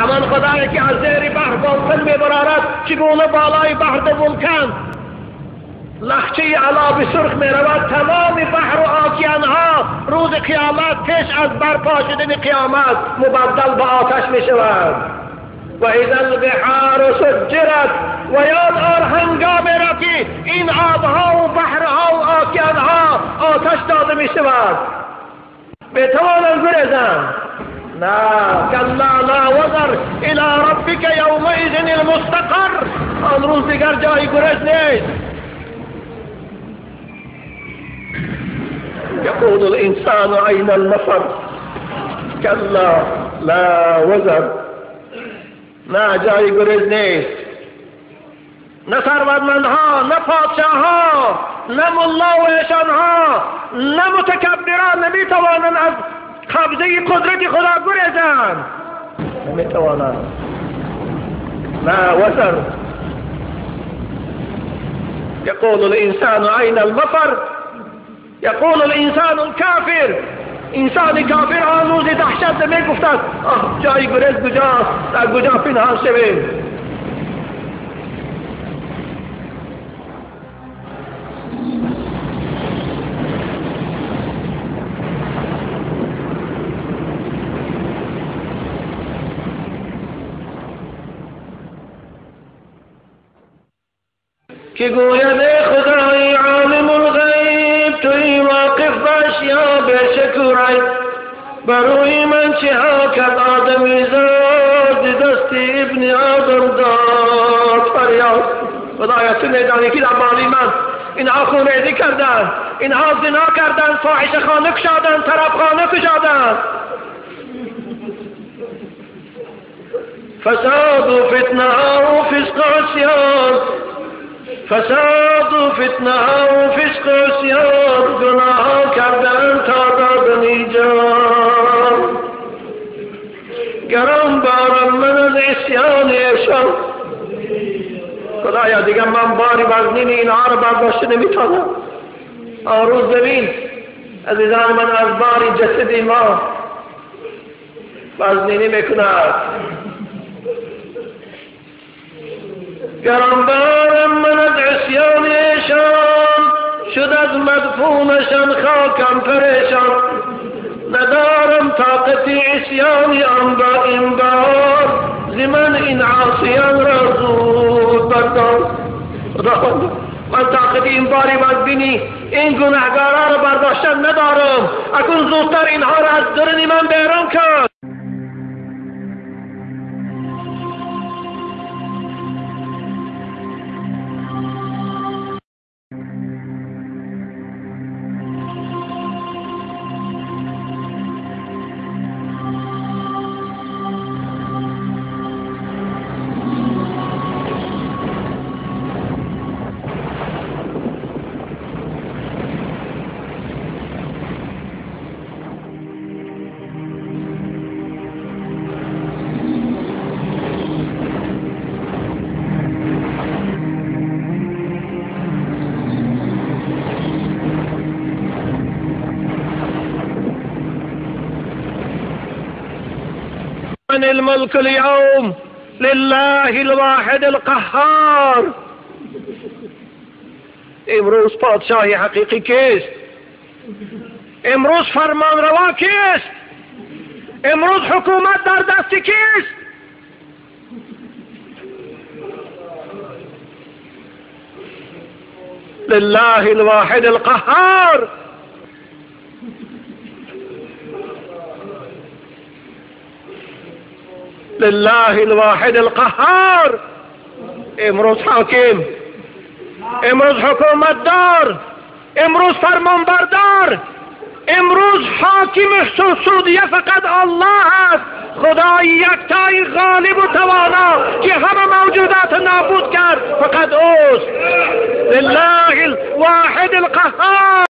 همان خدایی که از زیر بحر بالکن میبرارد، چگونه بالای بحر دو ولکن لخچه علا سرخ میرود، تمام بحر و آکیانها روز قیامت پیش از برپا شدن قیامت مبدل به آتش میشود. و اذا البحار سجرت، و یاد آر هنگام را که این آبها و بحرها و آکیانها آتش داده میشود. بتوانند گریزند؟ نه. کلا لا وزر الی ربک یومئذ المستقر. آن روز دیگر جای گریز نیست. یقول الانسان این المفر، کلا لا وزر. نه، جای گریز نیست. نه ثروتمندها، نه پادشاهها، نه ملا و ایشانها، نه متکبران نمیتوانند از قبضه قدرت خدا گریزند. نمیتوانند. لا وزر. یقول الانسان این المفر، یقول الانسان الکافر. انسان کافر آن روز دهشت میگفتند آه جای گریز کجاست، در کجا پنهان شویم. که گوید خدای عالم الغیب، توی واقف باش یا بشکر عیب. بروی من چه ها کرد آدمی زاد، دست ابن آدم داد فریاد. خدایا تو میدانی که در مالی من اینها خونریزی کردن، اینها زنا کردن، فاحشه خانه کشادن، طرف خانه کشادن. فساد و فتنه و فسق عصیان، فساد و فتنه و فسق عصیان، گناه کردن تا دادن جان. گران بارم من از عصیان ایشان. خدایا دیگه من باری وزنین اینها رو برداشته نمیتونم. آن روز ببین عزیزان من از باری جسد ما وزنینی میکند. گران بارم من از عصیان ایشان، شد از مدفونشان خاکم پریشان. ندارم طاقت عصیان آن با این بار، ز من این عاصیان را زود بردار. خداوند من طاقت این باری وزنی این گناهگارا را برداشتن ندارم، اکنون زودتر اینها را از درون من بیرون کن. الملك اليوم لله الواحد القهار. امروز پادشاه حقیقی کیست؟ امروز فرمانروا کیست؟ امروز حکومت در دست کیست؟ لله الواحد القهار. لله الواحد القهار. امروز حاکم، امروز حکومت دار، امروز فرمانبردار، امروز حاکم سعودیه فقط الله است، خدای یکتای غالب و توانا که همه موجودات نابود کرد فقط اوست. لله الواحد القهار.